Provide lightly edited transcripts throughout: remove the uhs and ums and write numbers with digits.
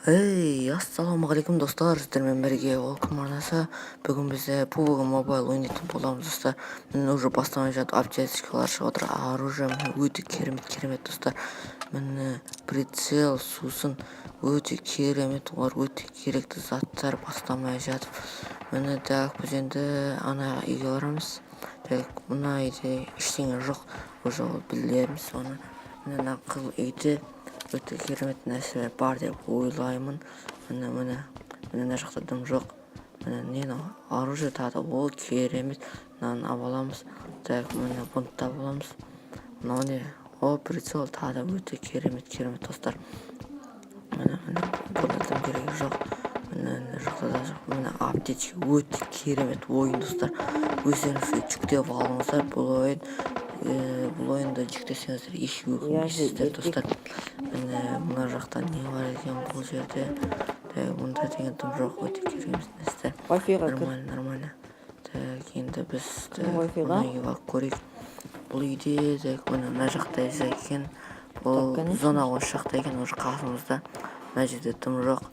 Эй, ассалаумағалейкум, достар! Сіздермен бірге Олкім арнасы. Бүгін бізде PUBG Mobile ойнайтын боламыз, достар. Міне, уже бастамай жатып аптечкалар шығып отыр, оружие, міне, өте керемет, керемет, достар. Міне, прицел, сусын өте керемет, олар өте керекті заттар бастамай жатып. Міне, так, біз енді ана үйге барамыз. Так, мына үйде ештеңе жоқ, уже ол білеміз оны. Міне, мына қызыл үйде өте керемет нәрселер бар деп ойлаймын. Міне, міне, міне, мына жақта дым жоқ. Міне, не мынау? Оружие тағы да. О, керемет, мынаны алып аламыз. Так, міне, бұны да алып аламыз. Мынау не? О, прицел тағы да, өте керемет, керемет, достар. Міне, міне, бұнда дым керегі жоқ. Міне, мына жақта да жоқ. Міне, аптечка. Өте керемет ойын, достар. Өздеріңіз жүктеп алыңыздар бұл ойын. Бұл ойынды жүктесеңіздер, еш өкінбейсіздер, достар. Міне, мына жақта не бар екен бұл жерде? Так, мұнда деген дым жоқ, өте керемет нәрсе. Wi-Fi-ға кір. Нормально, нормально. Так, енді біз, так, Wi-Fi-ға? мына үйге барып көрейік. Бұл үйде, так, міне, мына жақта екен бұл. Так, конечно. Зона осы жақта екен, уже қасымызда. Мына жерде дым жоқ.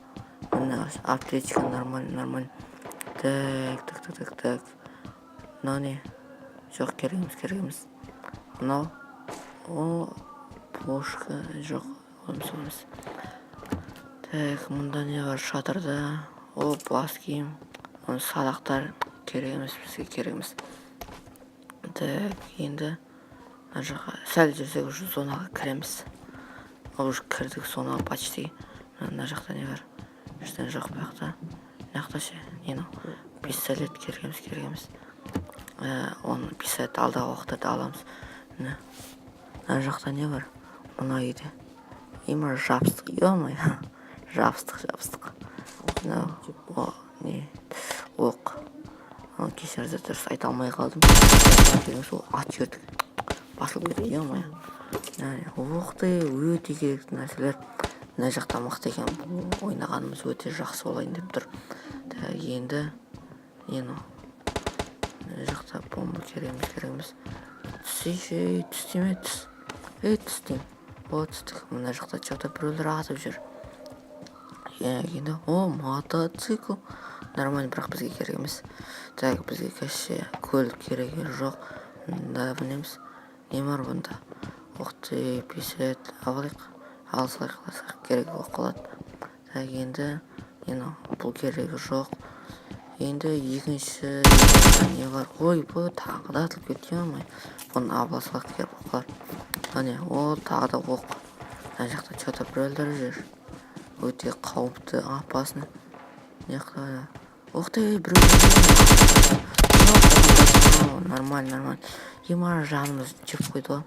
Міне, аптечка, нормально, нормально. Так, так, так, так, так, мынау не? Жоқ, керек емес, керек емес. Мынау, о, пушка. Жоқ, ол емес, ол емес. Так, мұнда не бар шатырда? О, бас киім. Оны, садақтар керек емес бізге, керек емес. Так, енді мына жаққа сәл жүрсек, уже зонаға кіреміз. Уже кірдік зонаға почти. Мына жақта не бар? Ештеңе жоқ бұл жақта. Мына жақта ше? Не мынау? Пистолет, керек емес, керек емес. Оны, пистолет, алдағы уақыттарда аламыз. Міне, мына жақта не бар мына үйде? Има, жабыстық, ё-моё, жабыстық, жабыстық. Мынау, о, не? Оқ. Кешіріңіздер, дұрыс айта алмай қалдым. Сол ат жібердік, басылып кетті, ё-моё. Ух ты, өте керекті нәрселер. Мына жақта мықты екен. Бұл ойнағанымыз өте жақсы болайын деп тұр. Так, енді не мынау? Мына жақта бомба, керек емес, керек емес. Түссейші, ей, түс деме, түс, ей, түс деймін. О, түстік. Мына жақта че-то біреулер атып жүр. Иә, енді, о, мотоцикл, нормально, бірақ бізге керек емес. Так, бізге кәше көлік керегі жоқ. Мында мінеміз. Не бар бұнда? Ух ты, пистолет алып алайық, ала салайық, ала салайық, керек болып қалады. Так, енді не мынау? Бұл керегі жоқ. Енді екінші не бар? Ойбой, тағы да атылып кетті, ё-моё. Бұны ала салайық, керек болып қалар. Міне, о, тағы да оқ. Мына жақта че-то біреулер жүр, өте қауіпті, опасно. Мына жақта, ух ты, біреу. Нормально, нормально. Ема, жанымыз жеп қойды ғой.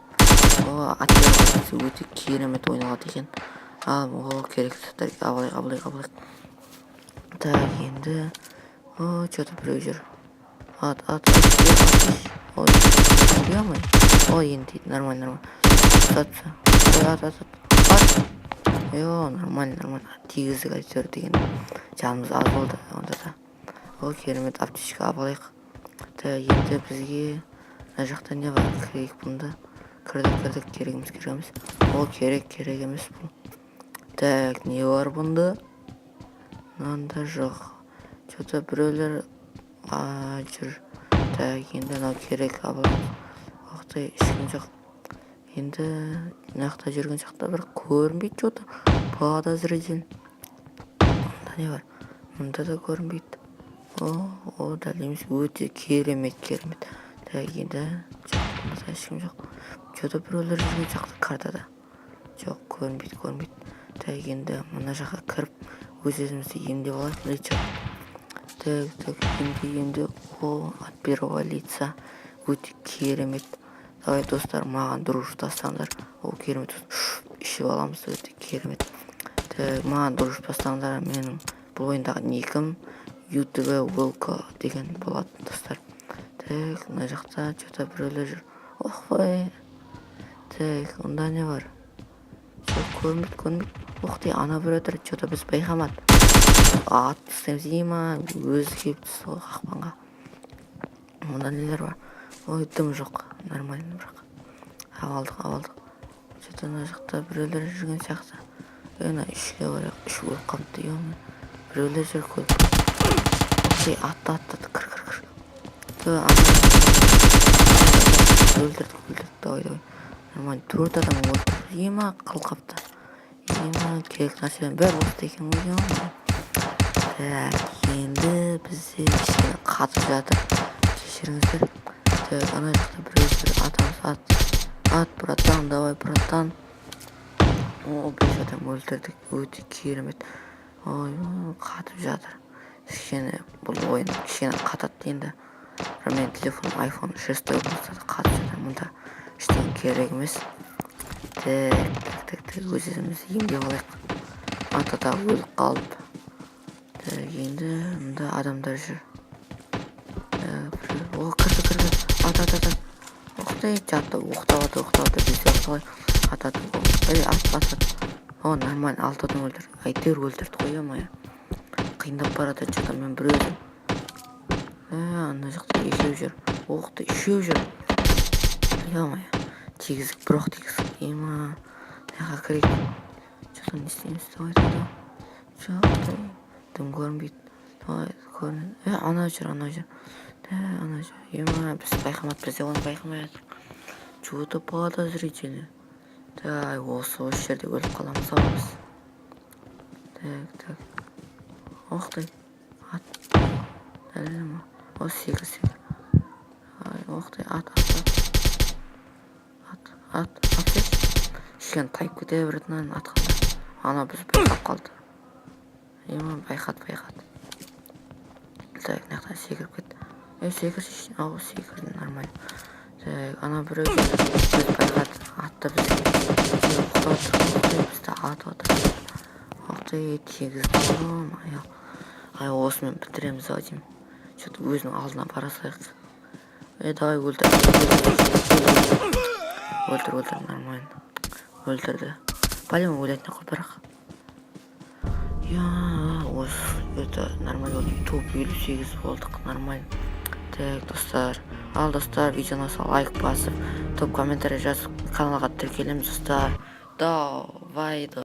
О, операция өте керемет ойналады екен. Ал, о, керекті заттар алып алайық, алып алайық, алып алайық. Так, енді, о, че-то біреу жүр. Ат, ат, ат, ат! Ой, ё-моё. Ой, енді тиді. Нормально, нормально. Атса, ат, ат, ат, ат! Йо, нормально, нормально, тигіздік әйтеуір деген. Жанымыз аз болды онда да. О, керемет, аптечка алып алайық. Так, енді бізге мына жақта не бар? Кірейік бұнда. Кірдік, кірдік. Керек емес, керек емес. О, керек, керек емес бұл. Так, не бар бұнда? Мынанда жоқ. Че-то біреулер жүр. Так, енді мынау керек, алып аламыз. Ух ты, ешкім жоқ. Енді мына жақта жүрген сияқты, бірақ көрінбейді че-то, подозрительно. Мында не бар? Мында да көрінбейді. О, о, дәл емес. Өте керемет, керемет. Так, енді жоқ, мында ешкім жоқ. Че-то біреулер жүрген сияқты картада. Жоқ, көрінбейді, көрінбейді. Так, енді мына жаққа кіріп, өз өзімізді емдеп алайық. Лечо. Так, так, емде, емде. О, от первого лица, өте керемет. Давай, достар, маған дружба тастаңдар. О, керемет, ішіп аламыз, өте керемет. Так, маған дружба тастаңдар. Менің бұл ойындағы никім ютв волка деген болады, достар. Так, мына жақта че-то біреулер жүр. Охвай. Так, онда не бар? Жоқ, көрінбейді, көрінбейді. Ух ты, ана біреу тұр. Че-то біз байқамады, атып тастаймыз. Ема, өзі келіп түсті ғой қақпанға. Мұнда нелер бар? Ой, дым жоқ, нормально. Бірақ алып алдық, алып алдық. Че-то мына жақта біреулер жүрген сияқты. Ей, мына үшке барайық. Үш өліп қалыпты, е. Біреулер жүр көлік. Окей, атты, атты, атты, кір, кір, кір. Тө, өлтірдік, өлтірдік. Давай, давай, нормально. Төрт адам өлтірдік. Ема, қыл қапты. Ема, керек нәрселердің бәрі осы екен ғой, ема. Так, енді бізде кішкене қатып жатыр, кешіріңіздер. Так, ана жақта біреу жүр, атамыз. Ат, ат, братан, давай, братан. О, бес адам өлтірдік, өте керемет. Ой, қатып жатыр кішкене. Бұл ойын кішкене қатады енді, бірақ менің телефоным iPhone 6 болса да, қатып жатыр. Мұнда ештеңе керек емес. Так, так, так, так, өз өзімізді емдеп алайық. Ата тағы өліп қалып. Так, енді мында адамдар жүр. Так, о, кірді, кірді. Ат, ат, ат, ат. Ух ты, жатты, оқтап жатыр, оқтап жатыр. Біз де оқтап, ат, ат, ей, ат, ат, ат. О, нормально, алты адам өлтірдік, әйтеуір өлтірдік қой. Ё-моё, қиындап бара жатыр че то. Мен бір өзім. Ә, ана жақта екеу жүр. Ух ты, үшеу жүр. Ё-моё, тигіздік, бір оқ тигіздік. Ема, мына жаққа кірейік. Че то, не істейміз? Давай, давай. Жоқ, дым көрінбейді. Давай, көрінеді. Е, анау жүр, анау жүр. Ә, анау жүр. Ема, біз байқамадық, біз де оны байқамай жатырмық. Че то подозрительно. Так, осы жерде өліп қаламыз ау біз. Так, так. Ух ты, ат. Дәл ма? О, секір, секір. Ай, ух ты, ат, ат, ат. Ат, ат, ат. Кішкене тайып кете береді мынаны атқанда. Ана біз байқап қалды. Ема, байқады, байқады. Так, мына жақтан секіріп кетті. Ей, секірші. Ау, секірді, нормально. Так, ана біреу жүр. Біз байқады, атты бізге. Оқтап отыр, ух ты, бізді атып отыр. Ух ты, тигізді. Ё-моё, ай, осымен бітіреміз ау деймін. Че то өзінің алдына бара салайық. Ей, давай, өлтір, өлтір, өлтір. Нормально, өлтірді. По-любому өлетін ғой, бірақ я осы это нормально болды. Топ 58 болдық, нормально. Так, достар, ал, достар, видеоны лайк басып, топ комментарий жазып, каналға тіркелеміз, достар. Давай.